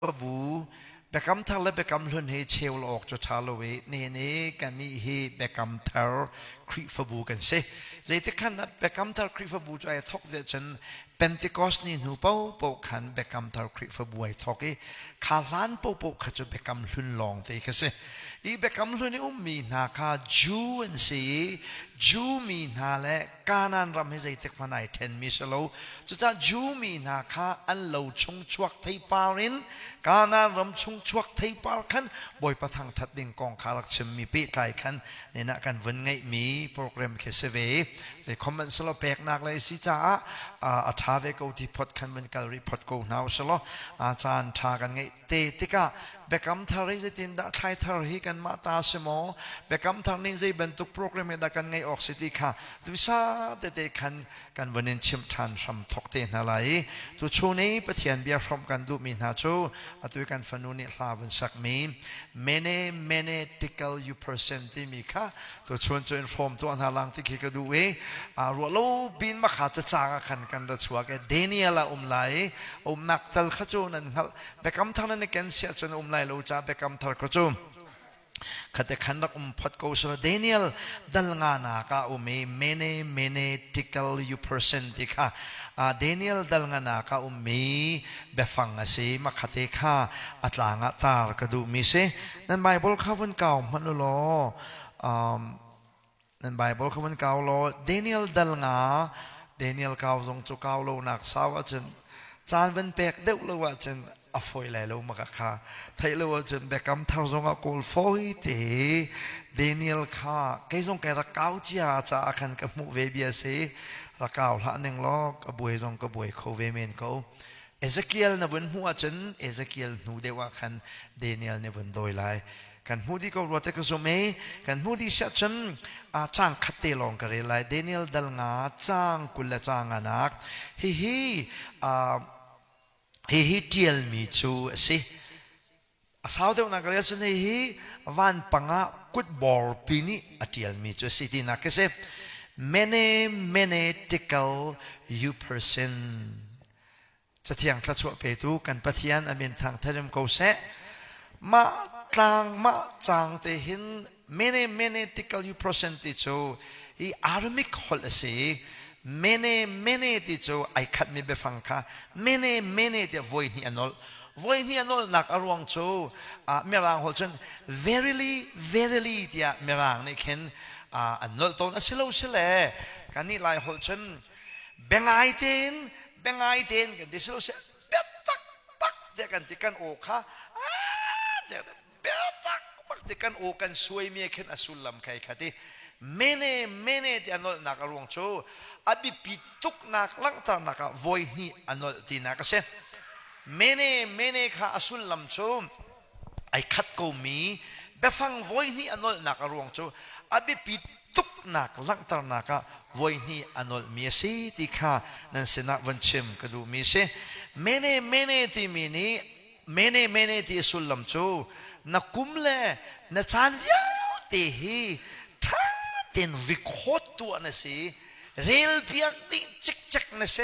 Khrihfabu Biakam Thar le Biakam Hlun hi cheu lo awk cu ṭha lo i nihin i kannih hi Biakam Thar Khrihfabu kan si. Zeitik khan dah Biakam Thar Khrihfabu cu ai thawk tiah cun Pentecost ni hnu paohpaoh khan Biakam Thar Khrihfabu ai thawk i kha hlan paohpaoh kha cu Biakam Hlun lawng te kha si. I Biakam Hlun i ummi hna kha Jew an si i Jew mi hna le Kanaan ram hi zeitik hmanh ai ṭhenmi si lo. Cucaah Jew mi hna kha an lo chung chuak theipar in Kanaan ram chung chuak theipar khan Bawipa thangṭhat ding kong kha rak chimmi pehtlai khan nin ah kan vun ngeihmi program khi si ve. Zei khom an si lo peknak le si caah a ṭha ve ko ti phot khan vun kal rih phot ko hna usih law caan ṭha kan ngeih te tikah Biakam Thar hi zeitindah thlai thar hi kanmah ta si maw Biakam Thar nih zei bantuk program he dah kan ngeih awk si ti kha tuisa tete khan kan vun in chimh ṭhan hram thok te hna lai i tuchun i Pathian bia hrawmh kan duhmi hna cu atu kan fanu nih hla vun sakmi mene mene tickle you person timi kha tuchun cu in hrawm tuah hna lang ti khi ka duh i ruah lo bin makha cacang ah khan kan ra chuak i Daniel a um lai i umnak tal kha cu nan hngalh Biakam Thar nan i ken siah cun um lai lo caah Biakam Thar kha cu khate khan rak um phot ko sila Daniel dal nga nak ah um i mene mene tickle you person ti kha Daniel dal nga nak ah ummi biafang a si ma khate kha a tlang ah tar ka duh mi si nan Bible kha vun kau hmanh u law nan Bible kha vun kau law Daniel dal nga Daniel kau zong cu kau lo nak sau ahcun caan van pek deuh lo ahcun a fawi lai lo maka kha theih lo ahcun biakam thar zong ah kawl fawi te Daniel kha kei zong kai rak kau cia caah khan ka hmuh ve bia si rak kau hlah ning law ka buai zong ka buai kho ve men ko Ezekiel na vun hmuh ahcun Ezekiel hnu deuh ah khan Daniel nih vun dawi lai kan hmuh dih ko rua te ka zum i kan hmuh dih siah cun caang khat te lawng ka rel lai Daniel dal nga caang 20 le caang nganak hihi hihi ṭialmi cu a si a sau deuhnak ka rel cun hihi vanpang ah kutbawrpi nih a ṭialmi cu a si tinak ka si mene mene tickle you person Cathiang thluachuah petu kan Pathian a min thangthat ko seh. Mah tlang mah caang te hin mene mene tical you percent ti cu hi Aramaic holh a si. Mene mene ti cu ai khatmi biafang kha mene mene tiah voi hnih a nolh. Voi hnih a nolhnak a ruang cu Mirang holh cun verily verily tiah Mirang nih khin an nolh tawn a si lo sile kannih Lai holh cun biangai tein biangai tein kan ti silo seh biatak tak tiah kan ti kan aw kha tiah biatak bak ti kan aw kan suai mi khin a sullam khai kha ti mene mene ti a nolhnak a ruang cu a biapi tuknak langhternak ah voi hnih a nolh tinak a si mene mene kha a sullam cu ai khat komi biafang voi hnih a nolhnak a ruang cu a biapi tuknak langhternak ah voi hnih a nolhmi a si ti kha nan sinah von chim ka duhmi a si. Mene mene timi nih mene mene ti a sullam cu na kum le na caan vialte hi ṭha tein record tuah na si rel piak dih cikcek na si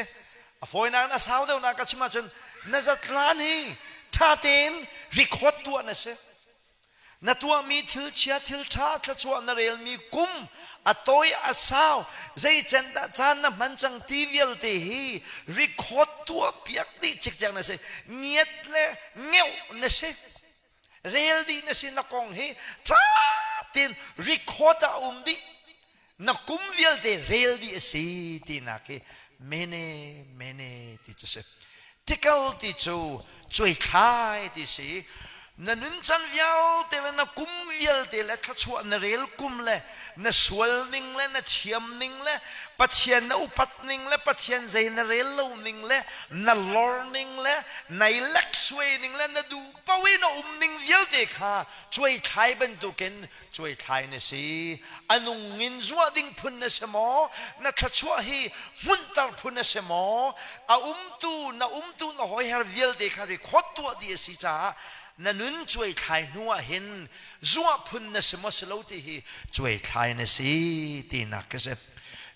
a fawinak a sau deuhnak ka chim ahcun na zatlan hi ṭha tein record tuah na si na tuahmi thil chia thil ṭha thluachuah na relmi kum a tawi a sau zei cen dah caan na hman cang ti vialte hi record tuah piak dih cikcek na si ngiat le ngeuh na si rel dih na si na kong hi ṭha tein record ah um dih na kum vialte rel dih a si tinak hi mene mene ti cu si tickle ti cu cuaithlai ti si na nuncan vialte le na kum vialte le thluachuah na rel kum le na sual ning le na thiam ning le Pathian na upat ning le Pathian zei na rel lo ning le na lor ning le nai lek suai ning le na duh paoh in a um ning vialte kha cuaithlai bantukin cuaithlai na si a nung in zuah ding phun na si maw na thluachuah hi hmunhter phun na si maw a umtu na umtu na hawiher vialte kha record tuah dih a si caah na nun cuaithlai hnu ah hin zuah phun na si maw si lo ti hi cuaithlai na si tinak ka si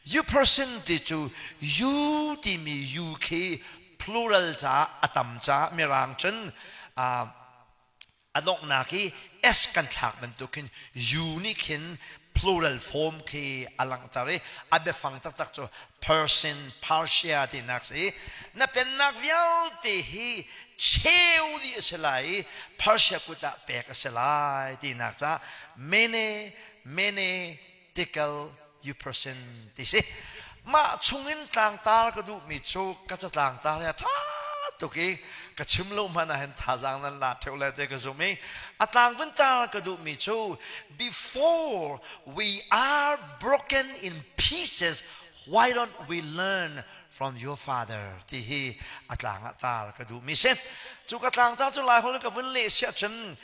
you person ti cu you timi you khi plural caah a tam caah mirang cun. A donghnak hi S kan thlak bantuk khin U nih khin plural form khi a langhter i a biafang taktak cu person Persia tinak si. Na pennak vialte hi cheu dih a si lai i Persia kut ah pek a si lai tinak caah mene mene tekel upharsin ti si. Mah chungin tlangtar ka duhmi cu ka catlangtar hi a ṭha tuk i ka chim lo hmanh ah hin thazaang nan la ṭheo lai te ka zum i a tlang vun tar ka duhmi cu, before we are broken in pieces, why don't we learn from your father ti hi a tlang ah tar ka duhmi si. Cu ka tlangtar cu Lai holh in ka vun leh siah cun,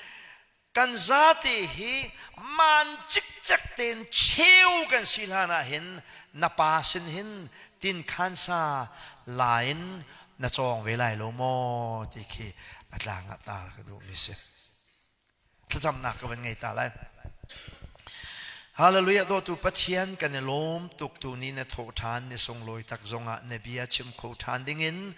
kan zate hi maan cikcek tein cheu kan si hlan ah hin na pa sin hin tin khan sa la in na cawng ve lai lo maw ti khi a tlang ah tar ka duhmi si. Thlacamnak ka van ngei ta lai. Hallelujah. Dawtu Pathian, kan i lawm tuk. Tu ni na thawh ṭhan ni sunglawi tak zongah na bia chim kho ṭhan dingin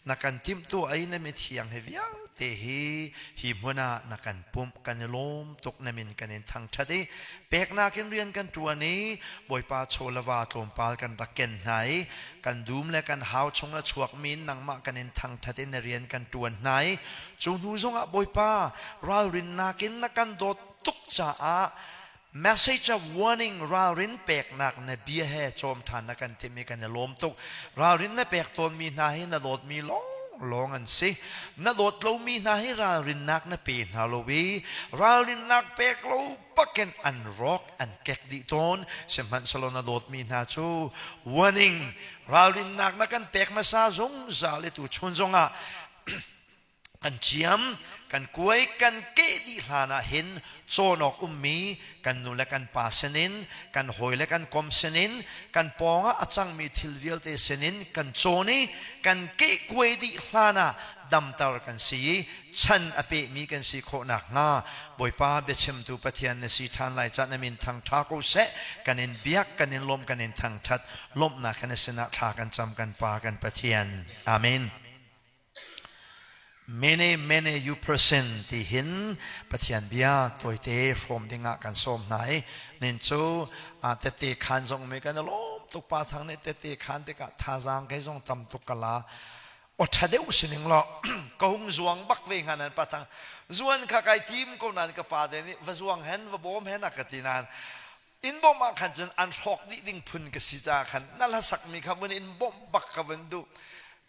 na kan timhtuah i na mithiang he vialte hi hi hmun ah na kan pumh, kan i lawm tuk. Na min kan in thangṭhat i peknak in rian kan ṭuan i Bawipa chaw le va tlawmpal kan rak ken hna i kan dum le kan hau chung a chuakmi in nangmah kan in thangṭhat i na rian kan ṭuan hna i cu hnu zongah Bawipa, ralrinnak in na kan dawt tuk caah message of warning, ralrin peknak na bia he cawm ṭhan na kan timh i kan i lawm tuk. Ralrin na pek tawnmi hna hi na dawtmi lawng lawng an si. Na dawt lomi hna hi ralrinnak na pe hna lo i ralrinnak pek lo bakin an rawk an kek dih tawn. Sihmanhsehlaw na dawtmi hna cu warning, ralrinnak na kan pek hmasa zungzal i tu chun zongah kan ciam, kan kuai, kan keh dih hlan ah hin cawn awk ummi kan nu le kan pa sinin, kan hawi le kan kom sinin, kan pawng ah a cangmi thil vialte sinin kan cawn i kan keh kuai dih hlan ah damter kan si i chan a pehmi kan si khawh nakhnga Bawipa, biachimtu Pathian na si ṭhan lai cah na min thangṭha ko seh. Kan in biak, kan in lawmh, kan in thangṭhat. Lawmhnak he na sinah thla kan cam, kan Pa, kan Pathian. Amen. Mene mene you person ti hin Pathian bia tawite hrawm dingah kan sawm hna i nin cu tette khan zong me kan lawm tuk. Pa Thang nih tette khan tikah thazaang kei zong tam tuk kala o tha deuh sining lo ka hung zuang bak ve hnga nan. Pa Thang zuan kha kai tim ko nan ka pa te nih va zuang hen, va bawm hen a ka ti nan in bawmh ah khan cun an hrawk dih ding phun ka si caah khan na hlasak mi kha vun in bawmh bak ka vun duh,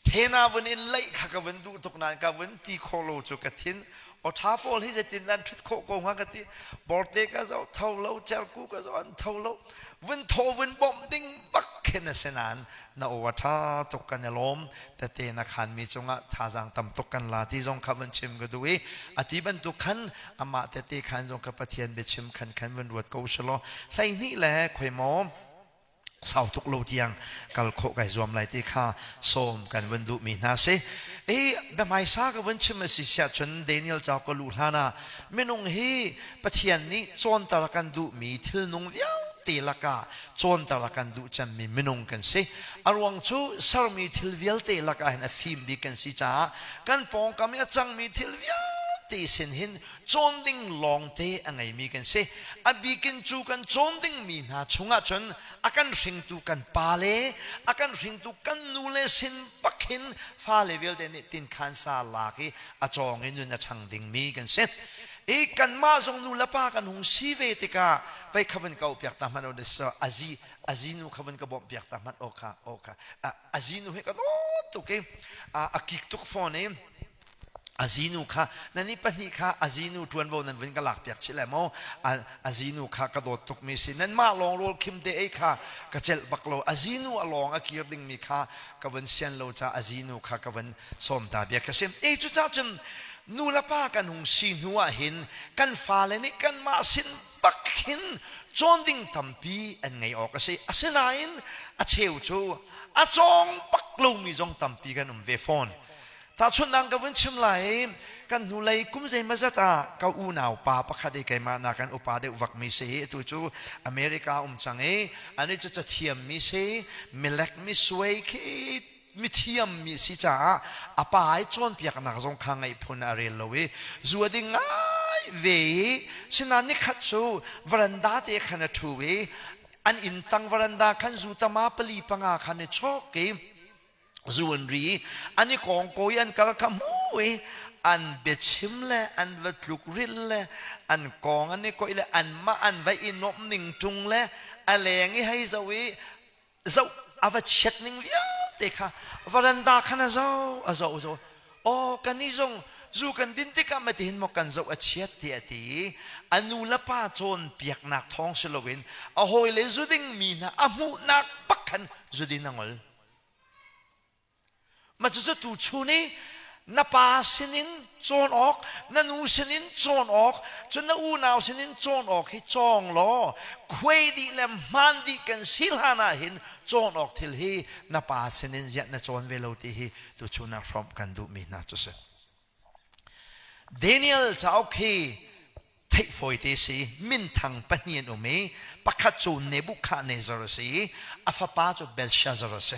thena vun in leih kha ka vun duh tuk nain ka vun ti kho lo cu ka thin aw tha pawl hi zeitin nan thut khawh ko hnga ka ti. Borte ka zoh, tho lo, cerku ka zoh, an tho lo. Vun tho vun bawmh ding bak khin a si nain na aw a tha tuk, kan i lawm. Tete na khan mi cungah thazaang tam tuk kan la ti zong kha vun chim ka duh i a ti bantuk khan amah tete khan zong ka Pathian biachim khan khan vun ruat ko selaw 12 le khoi maw sau tuk lo tiang kal khawh kai zuam lai ti kha sawm kan vun duh mi hna si. I biahmaisa ka vun chim a si siah cun Daniel cauk ka luh hlan ah minung hi Pathian nih cawnter kan duhmi thilnung vialte lakah cawnter a kan duh cemmi minung kan si. A ruang cu sermi thil vialte lakah hin a fim bik kan si caah kan pawngkam i a cangmi thil vialte sin hin cawn ding lawngte a ngeimi kan si. A bikin cu kan cawn dingmi hna chungah cun a kan hringtu kan pa le a kan hringtu kan nu le sin bak hin fale vialte nih tinkhan sa lak i a cawng i nun a ṭhang dingmi kan si. I kanmah zong nu le pa kan hung si ve tikah pei kha vun ka piak ta hmanh o azi azinu kha vun ka bawmh piak ta hmanh o kha o kha azinu he ka dawt tuk i a kik tuk fawn i azinu kha nani pahnih kha azinu ṭuanvo nan vun ka lak piak chih lai maw? Azinu kha ka dawt tuk mi si, nanmah lawng rawl khim te ei kha ka celh bak lo. Azinu a lawng a kir ding mi kha ka vun sian lo ca azinu kha ka vun sawm ta bia ka sim e. Cu ca cun nu le pa kan hung si hnu ah hin kan fale nih kanmah sin bak hin cawn ding tampi an ngei awk a si. Asinain a cheu cu a cawng bak lomi zong tampi kan um ve fawn. Tahchunhnak ka vun chim lai. Kan hnulei kum zeimazat ah ka unau pa pakhat i keimah nakin upa deuh vakmi si hi atu cu America um cang i ani cu cathiam mi si, milek mi suai khi. mithiam mi si caah a pa i cawnpiaknak zong kha ngaih phun a rel lo i zu a ding ngai ve i sinain nikhat cu varanda te khan a ṭhu i an inn tang varanda khan zu tama pali panga khan i chawk i zu an ri i an i kawngkaw i an kal kha hmu i an biachim le an va tluk ril le an kawng an i koih le anmah an va i nuamh ning ṭung le a leng i hei zoh i zoh a va chiat ning vialte kha varanda khan a zoh a zoh a zoh. Aw kan i zong zu kan din tikah ma tihin maw kan zoh a chiat tiah a ti i a nu le pa cawnpiaknak thawng si loin a hawile zu ding mi hna a hmuhnak bak khan zu din a ngol. Mah cucu tuchun i na pa sinin cawn awk, na nu sinin cawn awk, cun na unau sinin cawn awk hi cawng law khuai dih le hmaan dih kan si hlan ah hin cawn awk thil hi na pa sinin ziah na cawn ve lo ti hi tuchun ah hrawmh kan duhmi hna cu si. Daniel cauk hi theih fawite si. Minthang pahnih an um i pakhat cu Nebuchadnezzar a si i a fapa cu Belshazzar a si.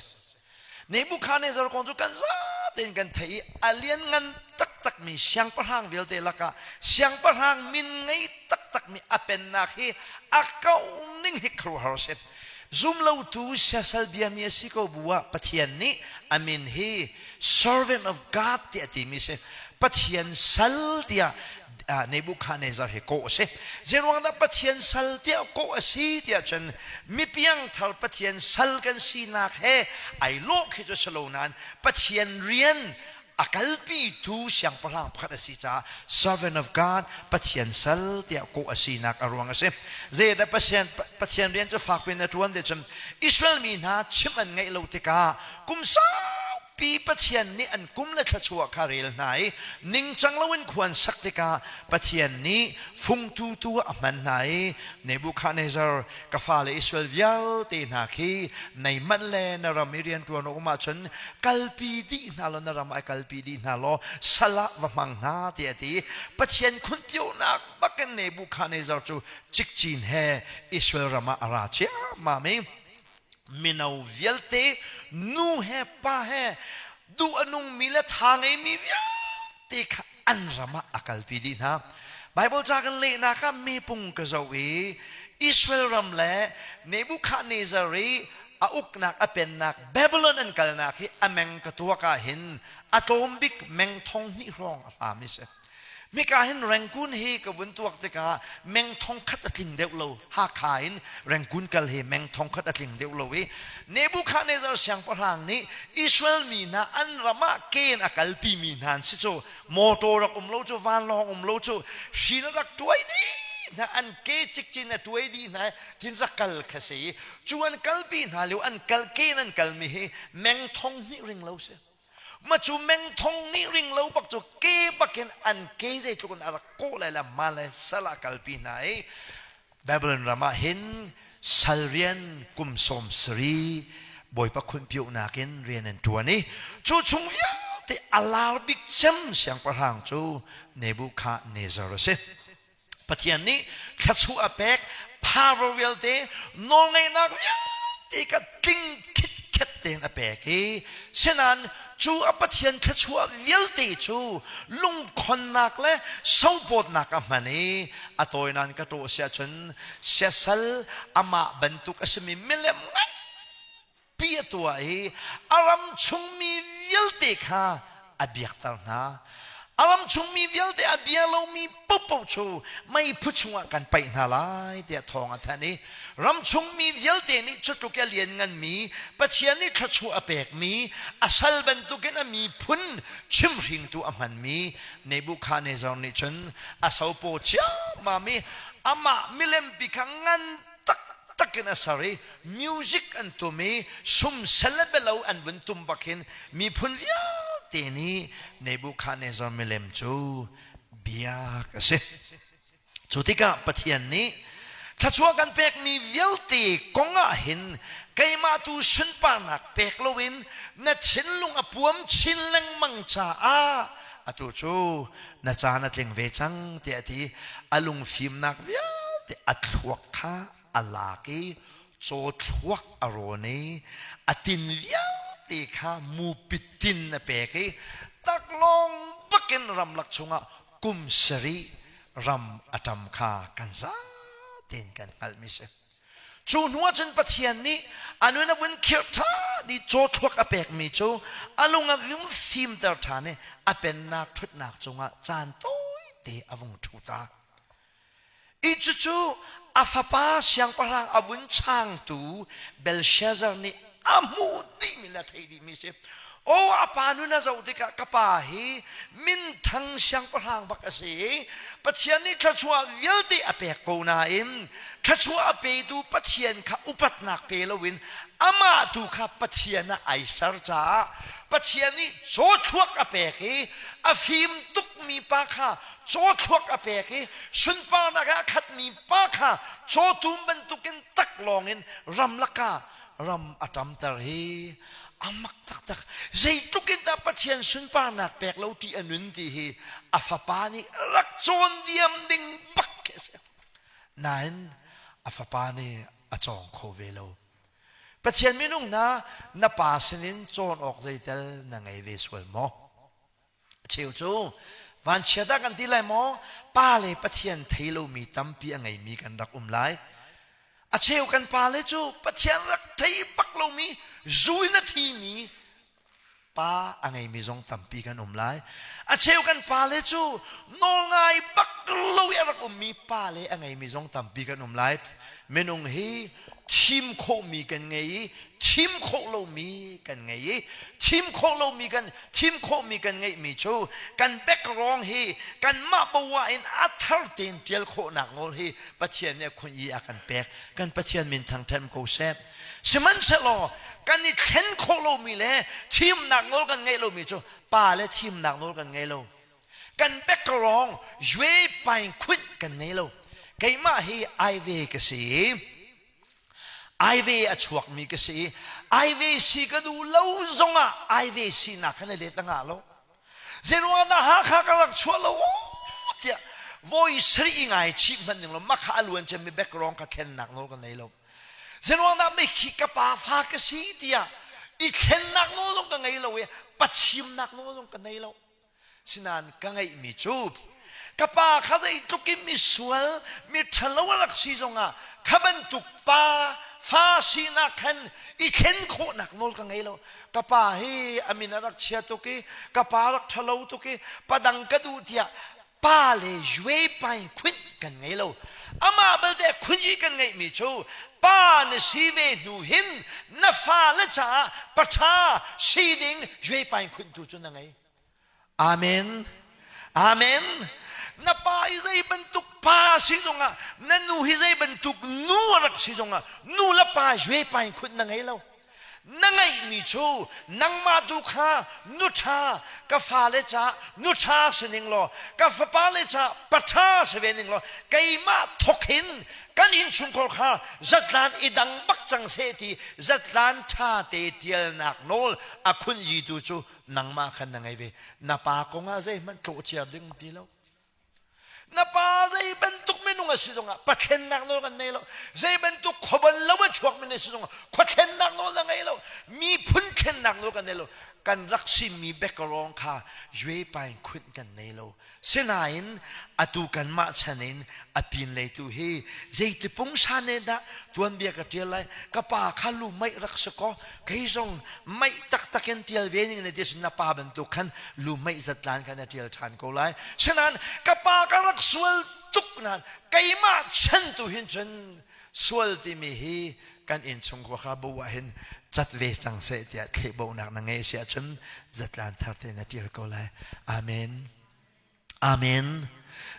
Nebuchadnezzar kong cu kan zatein kan theih i a lianngan taktakmi siangpahrang vialte lakah siangpahrang min ngei taktakmi a pennak hi a kauh ning hi khuaruahhar a si. Zumlotu siasal biami a si ko bu ah Pathian nih a min hi servant of God tiah a timi si. Pathian sal tiah Nebuchadnezzar hi kawh a si. Zeiruang dah Pathian sal tiah kawh a si tiah cun mipiangthar Pathian sal kan sinak he ai lawh khi cu si lo nain Pathian rian a kalpitu siangpahrang pakhat a si caah servant of God Pathian sal tiah kawh a sinak a ruang a si. Zeidah Pathian Pathian rian cu fak piin a ṭuan ti cun Israel mi hna chimh an ngaih lo tikah kum saupi Pathian nih an kum le thluachuah kha rel hna i ningcang loin khua an sak tikah Pathian nih fungtu tu ah a hman hna i Nebuchadnezzar ka fale Israel vialte hna khi nei manh le na ram i rianṭuan awk um ahcun kalpi dih hna law na ram ah kalpi dih hna law sal ah va hmang hna tiah a ti. Pathian khunpionak bakin Nebuchadnezzar cu cikcin he Israel ram ah a ra ciammam i mino vialte nu he pa he duh a nungmi le tha ngeimi vialte kha an ram ah a kalpi dih hna. Bible ca kan lehnak ah mipung ka zoh i Israel ram le Nebuchadnezzar i a uknak a pennak Babylon an kalnak hi a meng ka tuak ah hin a tlawm bik meng thong hnih hrawng a hlami si. Mika hin Rangoon hi ka vun tuak tikah meng thong khat a tling deuh lo. Hakha in Rangoon kal hi meng thong khat a tling deuh lo i Nebuchadnezzar siangpahrang nih Israel mi hna an ram ah ken a kalpi mi hna an si cu motor rak um lo cu vanlawng um lo cu hri na rak tuai dih hna an ke cikcin a tuai dih hna tin rak kal kha si cu an kalpi hna lio an kal ken an kalmi hi meng thong hnih ring lo si. Ma cu meng thong nih ring lo bak cu ke bakin an ke zeitluk in a rak kawh lai le ma le sal ah kalpi hna i Babylon ram ah hin sal rian kum 70 Bawipa khunpiuhnak in rian an ṭuan i cu chung vialte a lar bik cem siangpahrang cu Nebuchadnezzar a si. Pathian nih thluachuah a pek power vialte nawlngeihnak vialte kha tling khitkhet tein a pek i sinain cu a Pathian thluachuah vialte cu lungkhonnak le sopawtnak a hman i a tawinan ka tawh si ahcun siasal amah bantuk a simi milem ngan pi a tuah i a ram chungmi vialte kha a biakter hna. A ram chungmi vialte a bia lomi paohpaoh cu meiphu chungah kan paih hna lai tiah thawng a thanh i ram chungmi vialte nih cutluk i a liannganmi Pathian nih thluachuah a pekmi a sal bantukin a miphun chimhringtu a hmanmi Nebuchadnezzar nih cun a sopaw ciammam i amah milempi kha ngan taktak in a ser i music an tum i sumsel le belo an vun tum bak hin miphun vialte nih Nebuchadnezzar milem cu biak a si. Cu tikah Pathian nih thluachuah kan pekmi vialte kong ah hin keimah tu sunparnak pek loin na thinlung a puam chin lengmang caah atu cu na caan a tling ve cang tiah a ti. A lungfimnak vialte a thluak kha a lak i caw thluak a rawn i a tin vialte. te kha mupitin a pek i taklawng bakin ramlak chungah kum sarih ram a ṭam kha kan zatein kan hngalhmi si. Cu hnu ah cun Pathian nih a nun a vun khirh ṭhan i cawthluak a pekmi cu a lung a vung fimter ṭhan i a pennak ṭhutnak cungah caan tawite a vung ṭhu ta. I cucu a fapa siangpahrang a vun changtu Belshazzar nih a hmuh dihmi le a theih dihmi si. Aw a pa nun a zoh tikah ka pa hi minthang siangpahrang bak a si i Pathian nih thluachuah vialte a pek ko nain thluachuah a petu Pathian kha upatnak pe loin amah tu kha Pathian ah ai ser caah Pathian nih cawthluak a pek i a fim tukmi pa kha cawthluak a pek i sunparnak ah a khatmi pa kha cawtum bantukin taklawng in ramlak ah ram a ṭamter hi a mak taktak. Zeitluk in dah Pathian sunparnak pek lo ṭih a nun ti hi a fapa nih rak cawn diam ding bak khi a si. Nain a fapa nih a cawng kho ve lo. Pathian minung hna na pa sinin cawn awk zeitel na ngei ve sual maw? A cheu cu vanchia dah kan ti lai maw? Pa le Pathian thei lomi tampi a ngeimi kan rak um lai. A cheu kan pale cu Pathian rak thei bak lomi, zu in a thimi pa a ngeimi zong tampi kan um lai. A cheu kan pale cu nawlngai bak lo i a rak ummi pale a ngeimi zong tampi kan um lai. Minung hi thim khawhmi kan ngei i thim khawh lomi kan ngei i thim khawh lomi kan thim khawhmi kan ngeihmi cu kan background hi kanmah poah in a thar tein ṭial khawhnak nawl hi Pathian nih a khun i a kan pek. Kan Pathian min thangṭhat ko seh. Sihmanhsehlaw kan i thlen khawh lomi le thimnak nawl kan ngeih lomi cu pa le thimnak nawl kan ngei lo. Kan background yue paing khunh kan ngei lo. Keimah hi ai ve ka si i aive a chuakmi ka si i aive si ka duh lo zongah aive sinak khan a let a ngah lo. Zeiruangah dah Hakha ka rak chuah lo tiah voi sarih i ngai chih hmanh ning lo makha a luan cemmi background ka thlennak nawl ka nei lo. Zeiruang dah mikhi ka pa fa ka si tiah i thlennak nawl zong ka ngei lo i pachimnak nawl zong ka nei lo. Sinain ka ngeihmi cu ka pa kha zeitluk in misual mi ṭhalo a rak si zongah kha bantuk pa fa sinak khan i thlen khawhnak nawl ka ngei lo. Ka pa hi a min a rak chia tuk i ka pa rak ṭhalo tuk i padang ka duh tiah pa le yue paing khunh kan ngei lo. Amah belte khunh i kan ngeihmi cu pa na si ve hnu hin na fale caah paṭha si ding yue paing khunh tu cu na ngei. Amen. Amen. Na pa hi zei bantuk pa si zongah, na nu hi zei bantuk nu a rak si zongah, nu le pa yue paing khunh na ngei lo. Na ngeihmi cu nangmah tu kha nu ṭha ka fale ca nu ṭha si ning law ka fapale ca pa ṭha si ve ning law keimah thawk hin kan innchungkhar kha zatlan i dang bak cang seh ti zatlan ṭha te ṭialnak nawl a khunyitu cu nangmah khan na ngei ve. Na pa kong ah zeihmanh tlawhciar ding ti lo. Na pa zei bantuk minung a si zongah pathlennak nawl kan nei lo. Zei bantuk khuabon lo a chuak mi si zongah khuathlennak nawl na ngei lo. Miphun thlennak nawl kan nei lo. Kan rak simi background kha yue paing khunh kan nei lo. Sinain atu kanmah chan in a pinlei tu hi zeiti pungsan ne dah tuanbia ka ṭial lai. Ka pa kha lu meih rak si kaw kei zong meih taktak in ṭial ve ning na ti cun na pa bantuk khan lu meih zatlan kha na ṭial ṭhan ko lai. Sinain ka pa ka rak sual tuk nain keimah chan tu hin cun sual timi hi kan innchungkhar kha bo ah hin cat ve cang seh tiah thlehbonak na ngei si ahcun zatlan thar te na ṭial ko lai. Amen. Amen.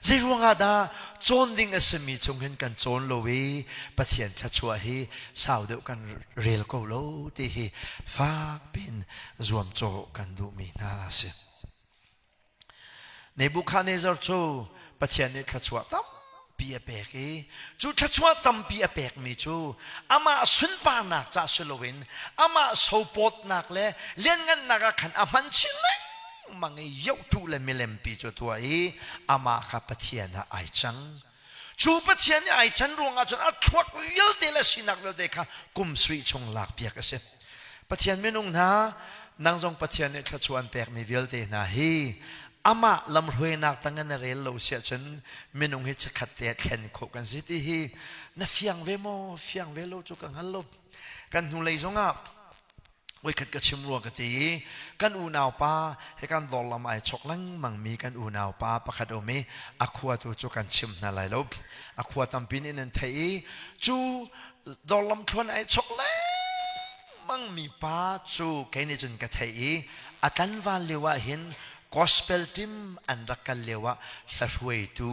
Zei ruangah dah cawn ding a simi chung hin kan cawn lo i Pathian thluachuah hi sau deuh kan rel ko lo ti hi fak piin zuamcawh kan duhmi hna a si. Nebuchadnezzar cu Pathian nih thluachuah tampi a pek i cu thluachuah tampi a pekmi cu amah sunparnak ca si loin amah sopawtnak le lianngannak ah khan a hman chin lengmang i yohtu le milempi cu a tuah i amah kha Pathian ah ai cang. Cu Pathian nih ai can ruangah cun a thluak vialte le sinak vialte kha kum sarih chung lakpiak a si. Pathian minung hna, nang zong Pathian nih thluachuah an pekmi vialte hna hi amah lamhruainak tang in na rel lo siah cun minung hi chikkhat te ah thlen khawh kan si ti hi na fiang ve maw? Fiang ve lo cu ka hngal lo. Kan hnulei zongah voikhat ka chim rua ka ti i kan unau pa he kan dawr lam ai chok lengmang mi kan unau pa pakhat um i a khua tu cu kan chim hna lai lo. A khua tampi nih nan theih i cu dawr lam thluan ai chok lengmang mi pa cu kei nih cun ka theih i a tlanval lio ah hin gospel team an rak kal lio ah hlahruaitu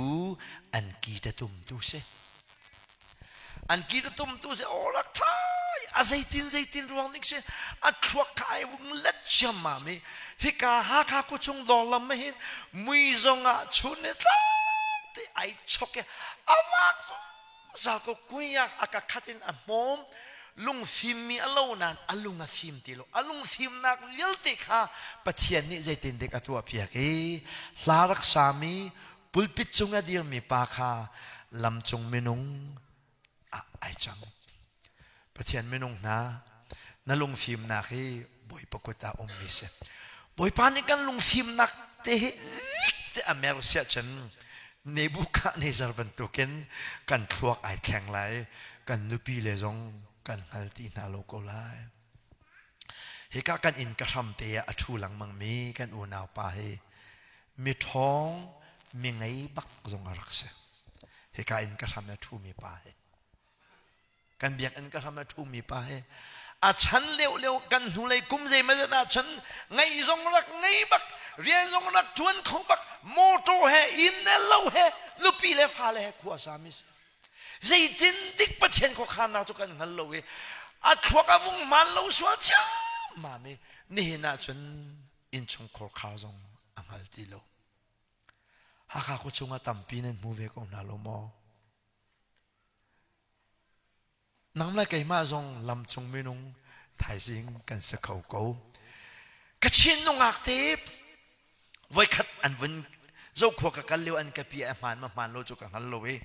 an ki ta tumtu si. An ki ta tumtu si aw rak ṭhai a zeitin zeitin ruang nik si a thluak kha ai vung let ciammam i hika Hakha khuachung dawr lam ah hin mui zong ah chun ni tlak te ai chok i a vak zungzal ko kuiak a ka khat in a hmawm lungfimmi a lo nain a lung a fim ti lo a lungfimnak vialte kha Pathian nih zeitin dik a tuahpiak i hla rak sami pulpit cung a dirmi pa kha lamcung minung ah ai cang Pathian minung hna na lungfimnak hi Bawipa kut ah ummi si Bawipa nih kan lungfimnak te hi lik te a mer siah cun Nebuchadnezzar bantukin kan thluak ai thleng lai kan nupi le zong kan hngal ti hna lo ko lai hika kan inn ka hram te ah a ṭhu lengmang mi kan unau pa hi mi ṭhawng mi ngei bak zong a rak si hika inn ka hram a ṭhu mi pa hi kan biakinn ka hram a ṭhumi pa hi a chan lio lio kan hnulei kum zeimazat ah cun ngeih zong rak ngei bak rian zong rak ṭuan kho bak motor he inn le lo he nupi le fale he khua sami si zeitin dik Pathian khuakhannak cu kan hngal lo i a thluak a vung hmaan lo sual ciammam i nihin ah cun innchungkhar khar zong a hngal ti lo Hakha khuachung ah tampi nan hmu ve ko hna lo maw? Nang le keimah zong lamcung minung thaizing kan si kho ko. Kachin nungak te voikhat an vun zokhua ka kal lio an ka pi a hmaan ma hmaan lo cu ka hngal lo i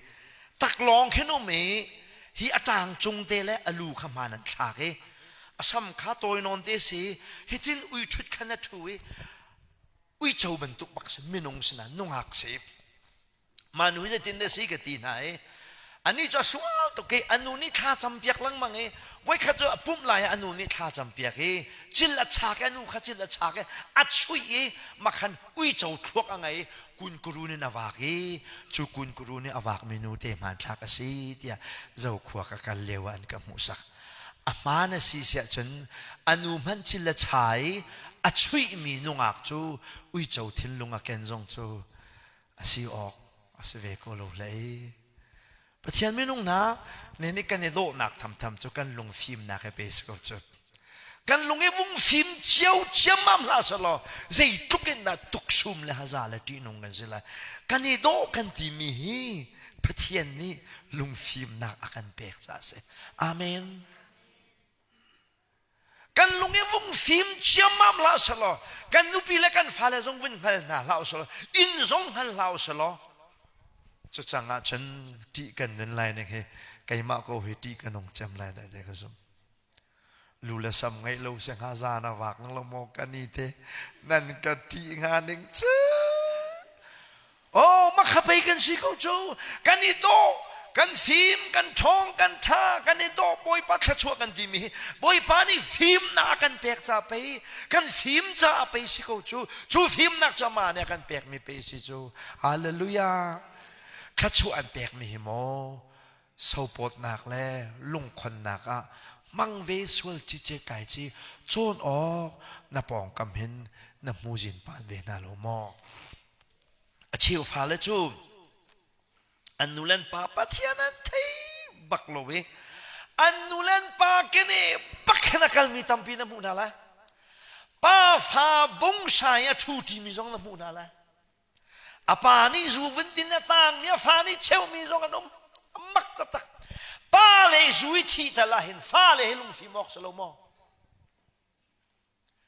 taklawng khin um i hi a tang cung te le a lu kha hmaan an thlak i a sam kha tawi nawn te si hitin ui ṭhut khan a ṭhu i uico bantuk bak si minung sinah nungak si Mah nu hi zeitin dah si ka ti hna i anih cu a sual tuk i a nu nih thla campiak lengmang i voikhat cu a pumh lai ah a nu nih thla campiak i cil a chak i a nu kha cil a chak i a chuih i makhan uico thluak a ngei i kunkurun in a vak i cu kunkurun i a vakmi nu te hmanthlak a si tiah Zokhua ka kal lio ah an ka hmuhsak. A hmaan a si siah cun a nu hmanh cil a cha i a chuihmi nungak cu uico thinlung a ken zong cu a si awk a si ve ko lo hlei. Pathian minung hna ne nih kan i dawhnak thamtham cu kan lungfimnak he pe si ko cu. Kan lung i vung fim cio ciammam hlah selaw zeitluk in dah tuksum le haza le ṭihnung kan si lai. Kan i dawh kan timi hi Pathian nih lungfimnak a kan pek caah a si. Amen. Kan lung i vung fim ciammam hlah selaw kan nupi le kan fale zong vun hngal hna hlah uselaw inn zong hngal hlah uselaw cucang ah cun ṭih kan nun lai ning hi keimah ko hi ṭih ka nung cem lai dai te ka zum lu le sam ngeih lo se hnga zan a vak lo maw kan i te nan ka ṭih hnga ning cu Oh, makhapei kan si ko cu. Kan i dawh, kan fim, kan ṭhawng, kan ṭha, kan i dawh, Bawipa thluachuah kan timi hi Bawipa nih fimnak a kan pek ca pei, kan fim caah pei si ko cu. Cu fimnak cu amah nih a kan pekmi pei si cu. Hallelujah. Thluachuah an pekmi hi maw sopawtnak le lungkhonnak ah hmang ve sual cice kai ci cawn awk na pawngkam hin na hmuzin pan ve hna lo maw? A cheu fale cu an nu le an pa Pathian an thei bak lo i an nu le an pa kene bak hin a kalmi tampi na hmuh hna lai. Pa fa bungsai a ṭhu ṭimi zong na hmuh hna lai. A pa nih zu vun din a tangmi a fa nih cheumi zong an um. Mak taktak. Pa le zu i thi tal ah hin fa le hi lungfim awk si lo maw?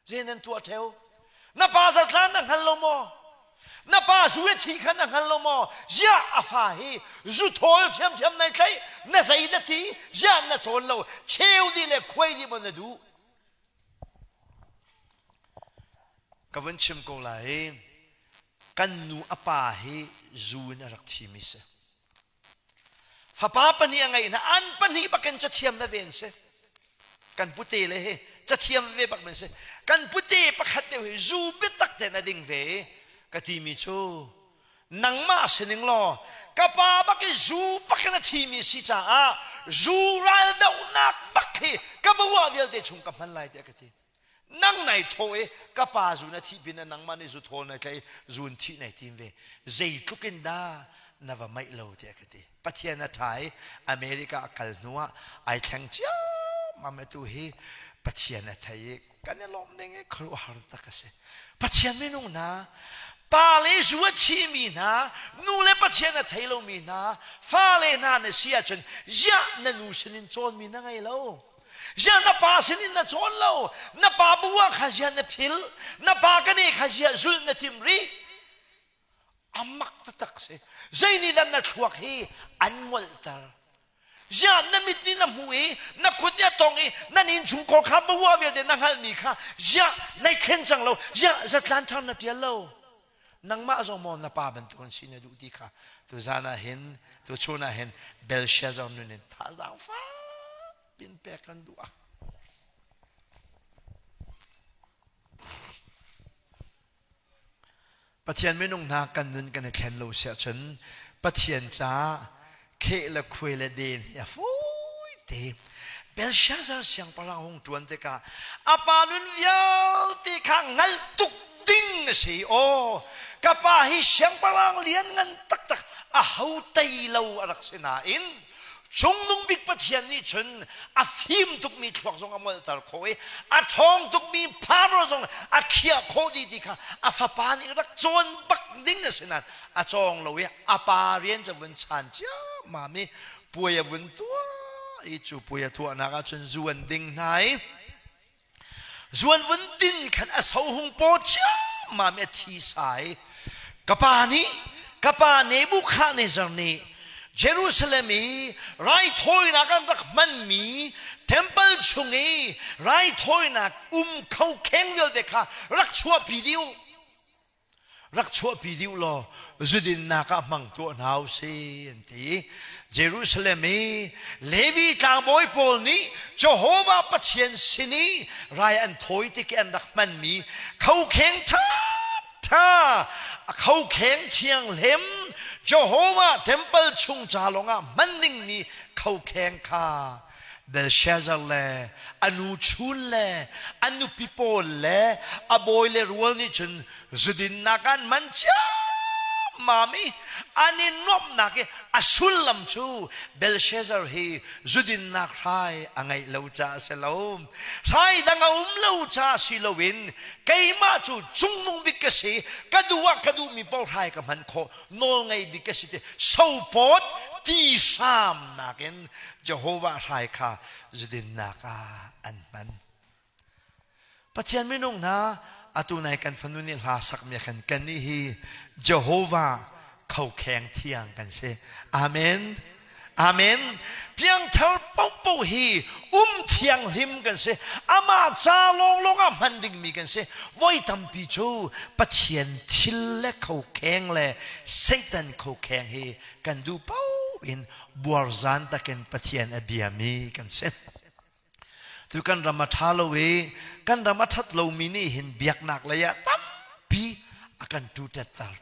Zei nan tuah ṭheo? Na pa zatlan na hngal lo maw? Na pa zu i thi kha na hngal lo maw? Ziah a fa hi zu thawl ṭhiamṭhiam nai tlaih, na zei na ti, ziah na cawn lo, cheu dih le khuai dih maw na duh? Ka vun chim ko lai. Kan nu a pa hi zu in a rak thimi si. Fapa pahnih a ngeih hna. An pahnih bakin cathiam veve an si. Kan pute le hi cathiam veve bak an si. Kan pute pakhat deuh hi zu biatak tein a ding ve i ka timi cu nangmah sining law ka pa bak i zu bakin a thimi si caah zu raldohnak bak hi ka bua vialte chung ka hman lai tiah ka ti. Nang nai thaw i ka pa zu na thih pin ah nangmah nih zu thawl nai tlaih i zun thih nai tim ve. Zeitluk in dah na va maih lo tiah ka ti. Pathian a ṭha i America a kal hnu ah ai thleng ciammam atu hi Pathian a thei i kan i lawm ding i khuaruahhar tak a si. Pathian minung hna, pa le zu a thimi hna, nu le Pathian a thei lomi hna, fale hna na si ahcun ziah na nu sinin cawnmi na ngei lo. Ziah na pa sinin na cawn lo, na pa bu ah kha ziah na phil, na pa ka ne kha ziah zulh na tim rih. A mak taktak si. Zei nih dah na thluak hi an molhter? Ziah na mit nih na hmuh i na kut nih a tong i nan innchungkhar kha bawah vialte na hngalhmi kha ziah nai thlen cang lo, ziah zatlan thar na ṭial lo. Nangmah zong maw na pa bantuk an si na duh ti kha tuzan ah hin tuchun ah hin Belshazzar nun in thazaang fak pin pek kan duh ah. Pathian minung hna kan nun kan i thlen lo si ahcun Pathian caah kheh le khuai le den hi a fawi te. Belshazzar siangpahrang hung ṭuan tikah a pa nun vialte kha hngalh tuk ding a si. Aw, ka pa hi siangpahrang lianngan taktak a ho tei lo a rak si nain Cungnung bik Pathian nih cun a fim tukmi thluak zong a molhter khawh i a ṭhawng tukmi Pharaoh zong a khiah khawh dih ti kha a fapa nih rak cawn bak ding a si nain a cawng lo i a pa rian cu vun chaan ciammam i puai a vun tuah i cu puai a tuahnak ah cun zu an ding hna i Zuan vun din khan a so hung paw ciammam i a thi sai. Ka pa nih, ka pa Nebuchadnezzar nih Jerusalem i raithawinak an rak hmanmi temple chung i raithawinak um kho kheng vialte kha rak chuahpi dih u. Rak chuahpi dih u law zudinnak ah hmang tuah hna u si an ti. Jerusalem i Levi tlangbawi pawl nih Jehovah Pathian sin i rai an thawi tik i an rak hmanmi khokheng ṭhaṭha khokheng thianghlim Jehovah temple chung ca lawngah hman dingmi khokheng kha Belshazzar le a nu chun le a nupi pawl le a bawi le rual nih cun zudinnak an man ciammam i an i nuamhnak i a sullam cu Belshazzar hi zudinnak hrai a ngeih lo caah a si lo. Hrai dang a um lo caah si loin keimah cu cungnung bik ka si, ka duh ah ka duhmi paoh hrai ka hman khawh, nawlngei bik ka si ti sopawt ti hram nakin Jehovah hrai kha zudinnak ah an hman. Pathian minung hna atu nai kan fanu nih hla sakmi khan kan nih hi Jehovah khokheng thiang kan si. Amen. Amen. Piangthar paohpaoh hi um thianghlim kan si. Amah ca lawnglawng ah hman dingmi kan si. Voi tampi cu Pathian thil le khokheng le Satan khokheng hi kan duh paoh in buarzan takin Pathian a biami kan si. Tu kan ram a ṭha lo i kan ram a ṭhat lomi nih hin biaknak lei ah tampi a kan ṭuṭetter.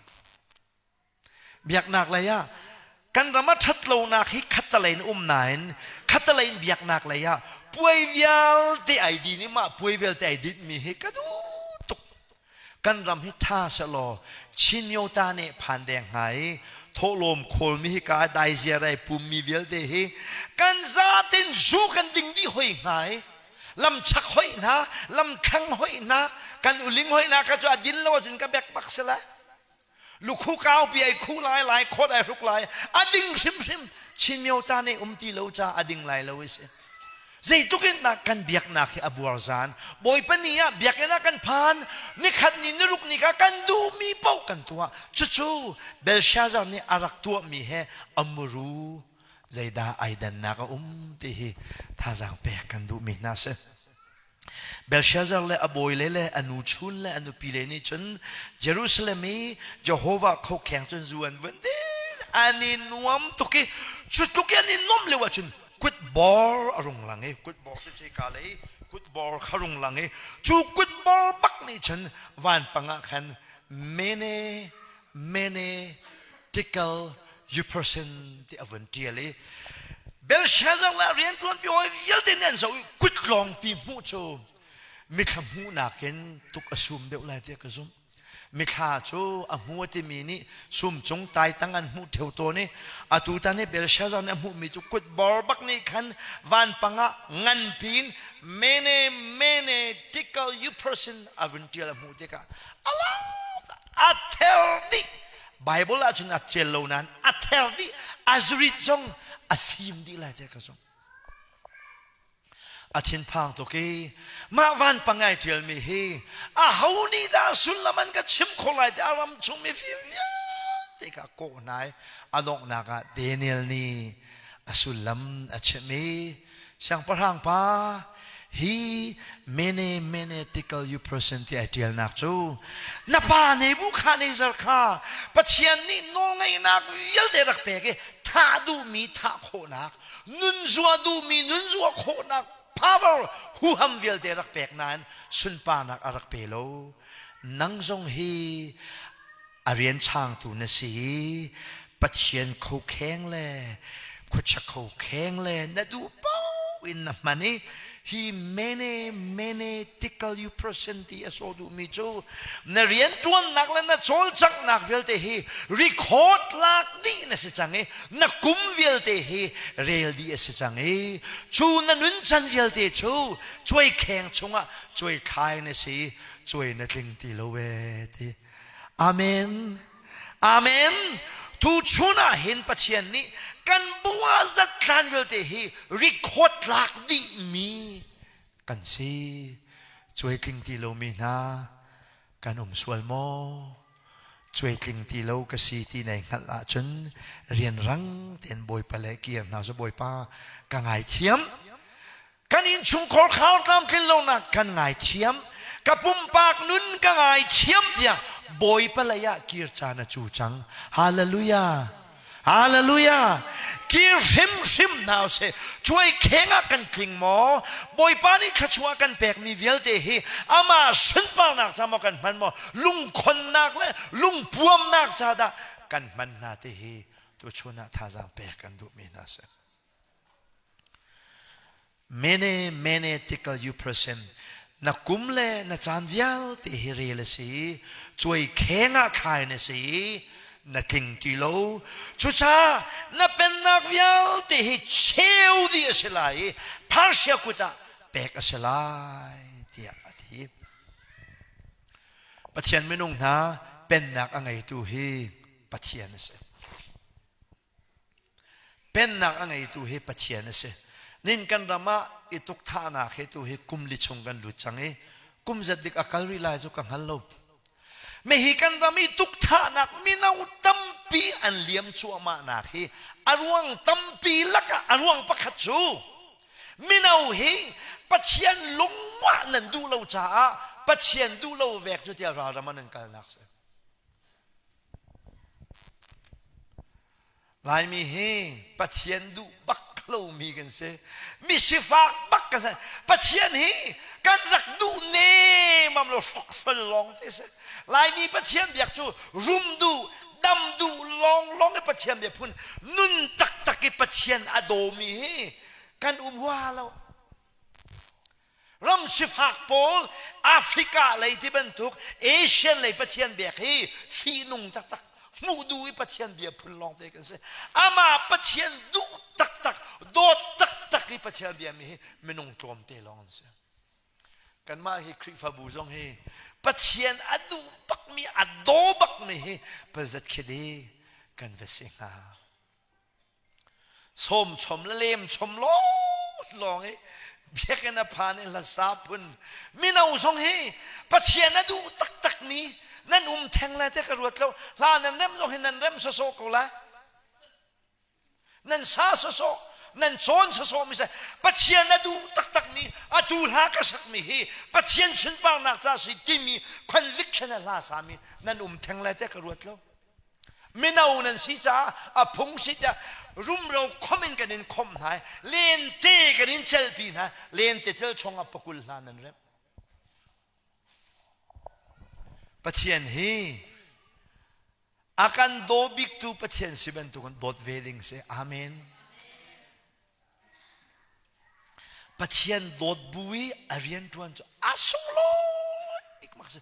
Biaknak lei ah kan ram a ṭhat lonak hi khattelei in um nain khattelei in biaknak lei ah puai vialte ai din i mah puai vialte ai dinhmi hi ka duh tuk. Kan ram hi ṭha sehlaw Chin Myota nih phan deng hnga i thawhlawm khawlmi hi ka daiziar ai pummi vialte hi kan zaten zu kan ding dih hoi hnga i lamchak hoi hna lamthlang hoi hna kan uling hoi hna ka cu a din lo ahcun ka bek bak si lai. Lukhu kaupi ai khu lai lai khawt ai hruk lai a ding hrimhrim Chin myo ta nih um ti lo ca a ding lai lo i si zeitluk in dah kan biaknak hi a buar zan Bawipa ni ah biakinn ah kan phan nikhat ni niruk ni kha kan duhmi paoh kan tuah cucu Belshazzar nih a rak tuahmi he a muru zeidah ai dannak a um ti hi thazaang pek kan duhmi hna si. Belshazzar le a bawile le a nuchun le a nupile nih cun Jerusalem i Jehovah khokheng cun zu an vun din. An i nuam tuk i cu tluk i an i nuamh lio ahcun kutbor a rung lang i kutbor cu ceka lei kutbor kha rung lang i cu kutbor bak nih cun vanpang ah khan mene mene tekel upharsin ti a vun ṭial i Belshazzar le a rianṭuanpi hawi vialte nih an zoh i kut lawngpi hmuh cu mithla hmuhnak in tuk a sum deuh lai tiah ka zumh. Mithla cu a hmu a timi nih sum cung taitang an hmuh ṭheo tawn i atu tan i Belshazzar nih a hmuhmi cu kutbor bak nih khan vanpang ah nganpi in mene mene tekel upharsin a vun ṭial a hmuh tikah a lau a ther dih Bible ahcun a ṭial lo nain a ther dih a zurit zong a fim dih lai tiah ka zumh. A thinphang tuk i mah vanpang ai ṭialmi hi aho nih dah sullam an ka chim khawh lai tiah a ram chung mifim vialte kha a kawh hna i a donghnak ah Daniel nih a sullam a chimh i Siangpahrang pa, hi mene mene tekel upharsin ti ai ṭialnak cu na pa Nebuchadnezzar kha Pathian nih nawlngeihnak vialte rak pek i thah duhmi thah khawhnak, nunzua duhmi nunzua khawhnak power huham vialte rak pek nain sunparnak a rak pe lo. Nang zong hi a rian changtu na si i Pathian khokheng le khuachia khokheng le na duh paoh in na hman i hi mene mene tekel upharsin ti a sawh duhmi cu na rianṭuannak le na cawlcanghnak vialte hi record lak dih na si cang i na kum vialte hi rel dih a si cang i cu na nuncan vialte cu cuaikheng chungah cuaithlai na si i cuai na tling ti lo ee ti. Amen. Amen. Tuchun ah hin Pathian nih kan bua zatlan vialte hi record lak dihmi kan si. Cuai tling ti lomi hna kan um sual maw? Cuai tling ti lo ka si ti nai hngalh ahcun rianrang tein Bawipa le kir hna su Bawipa ka ngaithiam. Kan innchungkhar khar tlamtlin lonak kan ngaithiam. Ka pumpak nun ka ngaithiam tiah Bawipa lei ah kir caan a cu cang. Hallelujah. Hallelujah. Kir hrimhrim hna usih. Cuai kheng ah kan tling maw? Bawipa nih thluachuah kan pekmi vialte hi amah sunparnak ca maw kan hman maw? Lungkhonnak le lungpuamnak ca dah kan hman hna ti hi tuchun ah thazaang pek kan duhmi hna si. Mene mene tekel upharsin na kum le na caan vialte hi rel a si i cuai kheng ah thlai na si i na tling ti lo. Cucaah na pennak vialte hi cheu dih a si lai i Persia kut ah pek a si lai tiah a ti. Pathian minung hna pennak a ngeitu hi Pathian a si. Pennak a ngeitu hi Pathian a si. Nin kan ram ah i tukthahnak hi tu hi kum li chung kan lut cang i kum zat dik a kal rih lai cu ka hngal lo. Me hi kan ram i tukthahnak mino tampi an liam cuahmahnak hi a ruang tampi lakah a ruang pakhat cu mino hi Pathian lungwah nan duh lo caah Pathian duh lo vek cu tiah ralram an kalnak si. Laimi hi Pathian duh bak lomi kan si. Mi sifak bak kan si. Pathian hi kan rak duh nemam lo hrokhrol lawng te si. Laimi Pathian biak cu rum duh, dam duh lawnglawng i Pathian bia phun nun taktak i Pathian a dawmi hi kan um hua lo. Ram sifak pawl Africa lei ti bantuk Asian lei Pathian biak hi fihnung taktak hmuh duh i Pathian bia phun lawng te kan si. Amah Pathian duh taktak dawt taktak i Pathian bia mi hi minung tlawmte lawng an si. Kanmah hi Khrihfabu zong hi Pathian a duh bakmi a daw bakmi hi pazat khide kan va si hnga. Sawm chom le lem chom lawng i biakinn a phan i hlasa phun mino zong hi Pathian a duh taktakmi nan um theng lai te ka ruat lo. Hla nan rem zong hi nan rem sawsawh ko lai. Nan sa sawsawh. Nan cawn sawsawh mi si. Pathian a duh taktakmi, atu hla ka sakmi hi Pathian sunparnak ca si timi conviction a hla sami nan um theng lai tiah ka ruat lo. Mino nan si caah a phung si tiah rumro khom in kan in khomh hna i lente kan in celpi hna lente cel chung ah pakul hla nan remh. Pathian hi a kan daw biktu Pathian si bantukin dawt ve ding si. Amen. Pathian dawt bu i a rianṭuan cu a sunglawi bik mak si.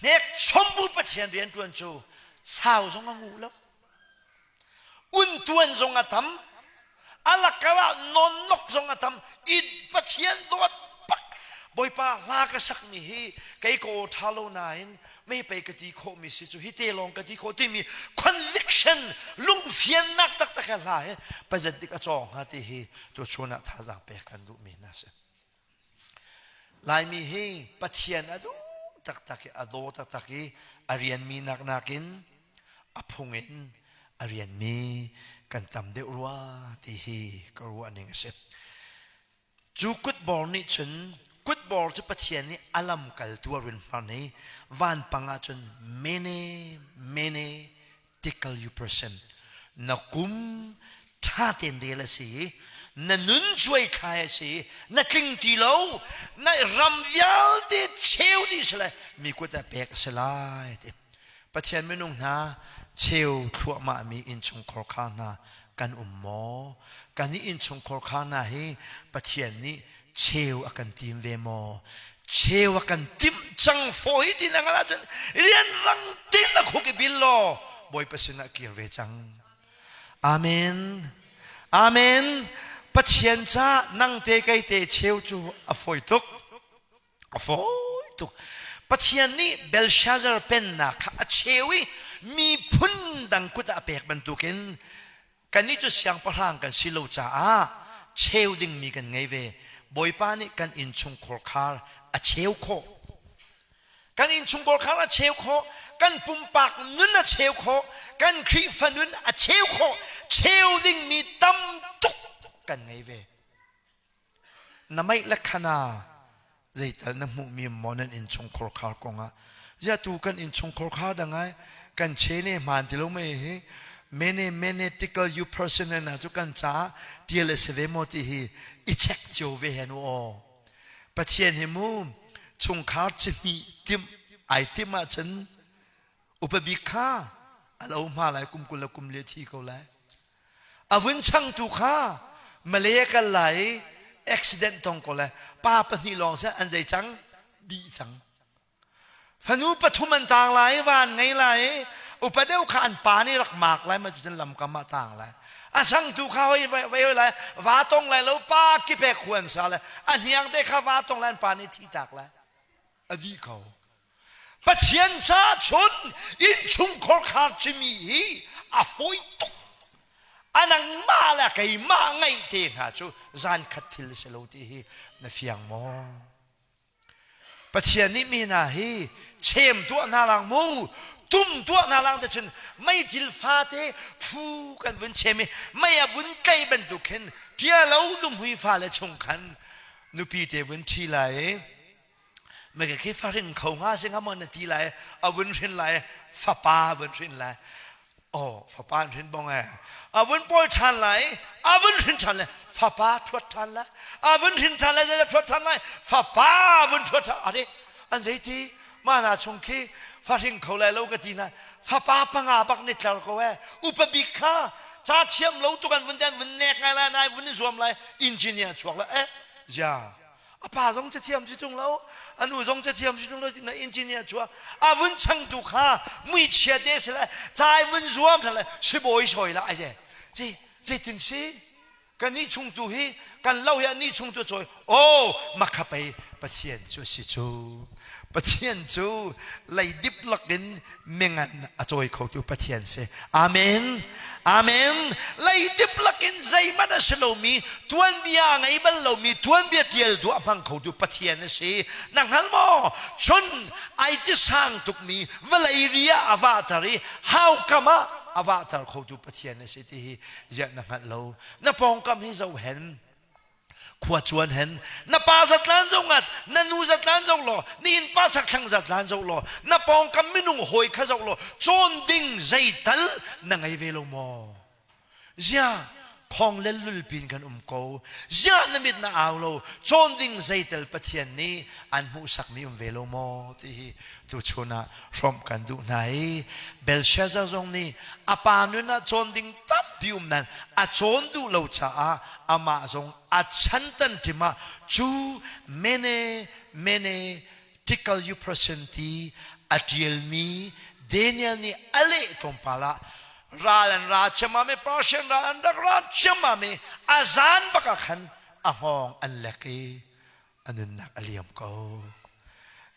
Hnek chom bu Pathian rianṭuan cu sau zong a nguh lo. Untuan zong a tam. A lakar ah nonnok zong a tam. I Pathian dawt bak. Bawipa hla ka sakmi hi kei ka aw ṭha lo nain mei pei ka ti khawhmi si cu hi te lawng ka ti khawh timi conviction lungfiannak taktak he hla hi pazet dik a cawng hnga ti hi tuchun ah thazaang pek kan duhmi hna si. Laimi hi Pathian a duh taktak i a daw taktak i a rianmi nak nakin a phung in a rianmi kan tam deuh rua ti hi ka ruah ning a si. Cu kutbor nih cun kutbor cu Pathian nih a lamkaltu a run hman i vanpang ah cun mene mene tickle you person na kum ṭha tein rel a si i na nun cuai thlai a si i na tling ti lo na ram vialte cheu dih si lai mi kut ah pek a si lai ti Pathian minung hna cheu thluahmah mi innchungkhar kha hna kan um maw kan i innchungkhar kha hna hi Pathian nih cheu a kan tim ve maw cheu a kan timh cang fawi ti na ngal ahcun rianrang tin na khuk i bil law Bawipa sinah kir ve cang amen amen Pathian ca nang te kei te cheu cu a fawi tuk a fawi tuk Pathian nih Belshazzar pennak kha a cheu i miphun dang kut ah a pek bantukin Kannih cu siangpahrang kan si lo caah cheu dingmi kan ngei ve. Bawipa nih kan innchungkhar khar a cheu khawh. Kan innchungkhar khar a cheu khawh. Kan pumpak nun a cheu khawh. Kan Khrihfa nun a cheu khawh. Cheu dingmi tam tuk kan ngei ve. Na meih le khana zeital na hmuhmi maw nan innchungkhar khar kongah zia tu kan innchungkhar khar dang ai kan che ne hmaan ti lo mei hi mene mene tickle you person na cu kan ca tial a si ve maw ti hi i check cio ve hen u aw Pathian hi mu chungkhar ci hnih tim ai tim ahcun upa bik kha a lo hma lai kum 20 le kum li thi ko lai A vun changtu kha Malay a kal lai i accident tong ko le pa pahnih lawng seh an zei cang dih cang. Fanu pathum an tang lai i van ngei lai i upa deuh kha an pa nih rak mak lai ma cutin lamkam ah tang lai. A changtu kha hoi vai hoi lai va tong lai lo pa kipe khuan sa le a hniang te kha va tong lai an pa nih thi tak lai. A dih ko. Pathian ca chun innchungkhar khar cimi hi a fawi tuk. A nangmah le keimah ngaih te hna cu zan khat thil si lo ti hi na fiang maw? Pathian nih mi hna hi chem tuah hna lang mu tum tuah hna lang te cun meitil fate phu kan vun chem i mei a vun tlei bantuk khin tia lo lumhui fale chung khan nupi te vun thi lai i Maka khi fa hrin kho nga si nga maw na ti lai a vun hrin lai fapa vun hrin lai oh fapa an hrin bong e a vun pawi ṭhan lai a vun hrin ṭhan lai fapa ṭhuat ṭhan lai a vun hrin ṭhan lai zei ṭhuat ṭhan lai fapa vun ṭhuat ṭhan are an zei ti ma na chung khi fa hring kho lai lo ka ti na fapa panga bak ni tlar ko e upa bik kha ca thiam lo tuk an vun te an vun nek ngai lai nai vun i zuam lai engineer chuak la eh zia a pa zong cathiam si tung lo a nu zong cathiam si tung lo na engineer chuah a vun changtu kha muichia te si le cai vun zuam le sibawi sawi la ai je zeitin si kan nih chung tu hi kan lo hi ani chung tu chawi oh makha pei pathian cu si cu pathian cu leidip lakin mingan a cawi khotu Pathian si. Amen. Amen. Leidip lakin zeihmanh a si lomi tuanbia a ngei bal lomi tuanbia tial tu a hmang khotu Pathian a si. Na hngal maw? Cun ai ti sang tukmi vawlei ria a vahter i haukam ah a vahter khotu Pathian a si ti hi ziah na hngalh lo. Na pawngkam hi zohen khua cuan hen na pa zatlan zo ngat na nu zatlan zo law ni inn pa chakthlang zatlan zo law na pawngkam minung hawi kha zo law cawn ding zeital na ngei ve lo maw Ziah thong le lulpin kan um ko? Ziah na mit na au lo? Cawn ding zeitel Pathian nih an hmuhsakmi um ve lo maw? Ti hi tuchun ah hrawmh kan duh hna i Belshazzar zong nih a pa nun ah cawn ding tampi um nain a cawn duh lo caah amah zong a chan tan ṭim ah cu mene mene Tical Euphrates ti a ṭialmi Daniel nih a leh tlawmpal ah ral an ra ciammam i Persian ral an rak ra ciammam i a zan bak ah khan a hngawng an lek i a nunnak a liam ko.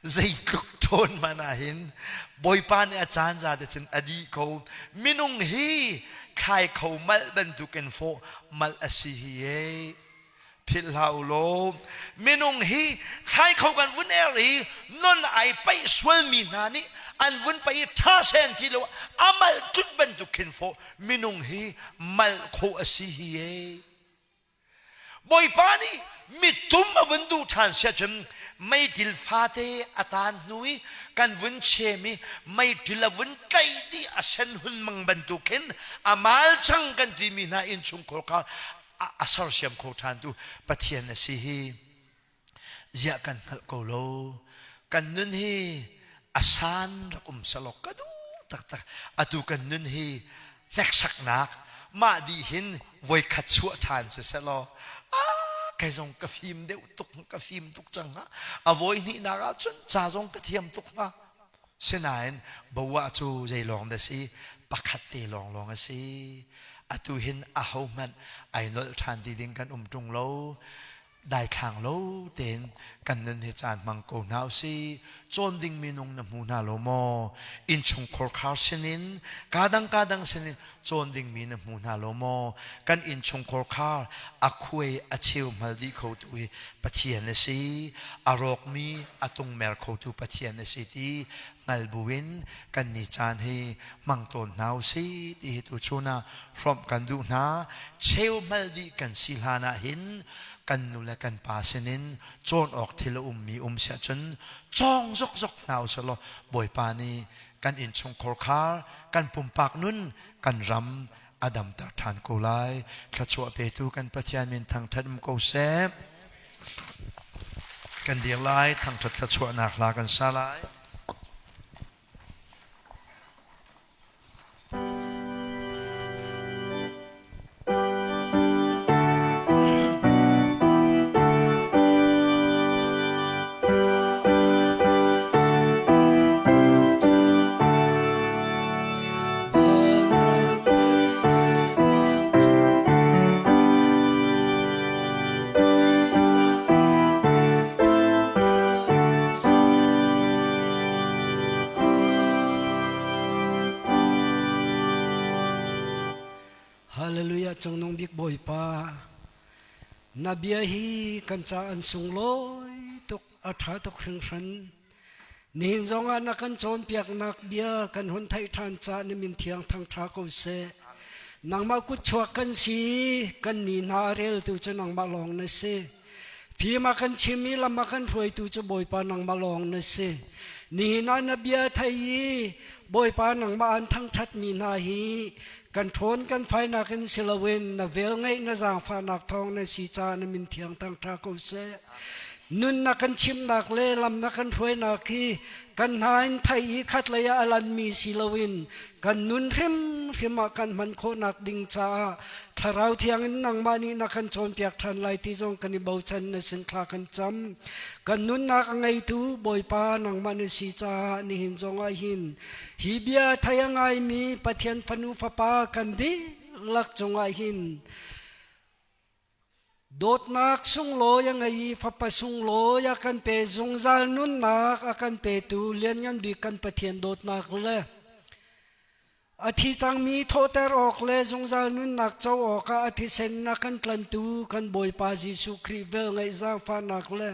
Zeitluk ṭhawn hmanh ah hin Bawipa nih a caan za te cun a dih ko. Minung hi thlai kho malh bantukin fawh malh a si hi ee. Philh hlah u law minung hi thlai kho kan vun er i non ai paih sualmi hna nih an vun paih i ṭha sen ti lo a malh tlut bantuk khin fawh minung hi malh khawh a si hi e. Bawipa nih mitum a vun duh ṭhan sia cun meiṭil fate a taan hnu i kan vun chem i meiṭil a vun tlaih dih a sen hun mang bantuk khin a mal chang kan timi hna innchungkhar kha a sersiam kho ṭhantu Pathian a si hi ziah kan hngalh ko lo. Kan nun hi a san rak um selaw ka duh taktak. Atu kan nun hi hneksaknak mah dih hin voikhat chuah ṭhan si selaw kei zong ka fim deuh tuk ka fim tuk cang hnga. A voi hnihnak ah cun ca zong ka thiam tuk hnga. Sinain boah cu zei lawng dah si? Pakhat te lawnglawng a si. Atu hin ahohmanh ai nolh ṭhan ti ding kan um ṭung lo. Daithlang lo tein kan nun hi caan hmang ko hna usih. Cawn ding minung na hmu hna lo maw? Innchungkhar khar sinin, kadang kadang sinin cawn ding mi na hmu hna lo maw? Kan innchungkhar khar a khuai a cheu hmal dih khotu hi Pathian a si. A rawkmi a tungmer khotu Pathian a si ti hngal buin kan ni caan hi hmang tawn hna usih ti hi tuchun ah hrawmh kan duh hna. Cheu hmal dih kan si hlan ah hin kan nu le kan pa sinin cawn awk thil a ummi um siah cun cawng zokzok hna usih law Bawipa nih kan innchungkhar khar kan pumpak nun kan ram a damter ṭhan ko lai. Thluachuah petu kan Pathian min thangṭhat um ko seh. Kan dir lai, thangṭhat thluachuahnak hla kan sa lai. Hallelujah Cungnung bik Bawipa na bia hi kan ca an sunglawi tuk a ṭha tuk hringhran Nihin zongah na kan cawnpiaknak bia kan hun theih ṭhan caah na min thiang thangṭha ko seh. Nangmah kutchuak kan si, kan ni hna a reltu cu nangmah lawng na si. Fim a kan chim i lam a kan hruaitu cu Bawipa nangmah lawng na si. Nihin ah na bia thei i Bawipa nangmah an thangṭhatmi hna hi kan ṭhawn kan fainak in si loin na velngeih na zaangfahnak thawng na si caah na min thiang thangṭha ko seh. Nun na kan chimhnak le lam na kan hruainak hi kan hna in thei i khatlei ah a lanmi si loin kan nun hrimhrim ah kan hman khawhnak ding caah Thlarau Thiang in nangmah nih na kan cawnpiak ṭhan lai ti zong kan i bochan na sin thla kan cam. Kan nunnak a ngeitu Bawipa nangmah na si caah nihin zong ah hin hi bia thei a ngaimi Pathian fanu fapa kan dihlak cungah hin Dawtnak sunglawi a ngei i Fapa sunglawi a kan pe zungzal nunnak a kan petu lianngan bik kan Pathian dawtnak le a thi cangmi thawhter awk le zungzal nunnak co awkah a thisen a kan tlantu kan Bawipa Jesuh Khrih velngeih zaangfahnak le.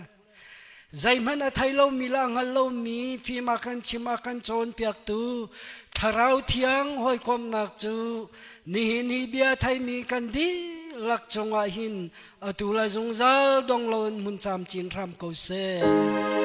Zeihmanh a thei lomi le a hngal lomi fim a kan chim a kan cawnpiaktu Thlarau Thiang hawikomhnak cu nihin hi bia theimi kan dihlak cungah hin atu le zungzal dong loin hmun camcin hram ko seh.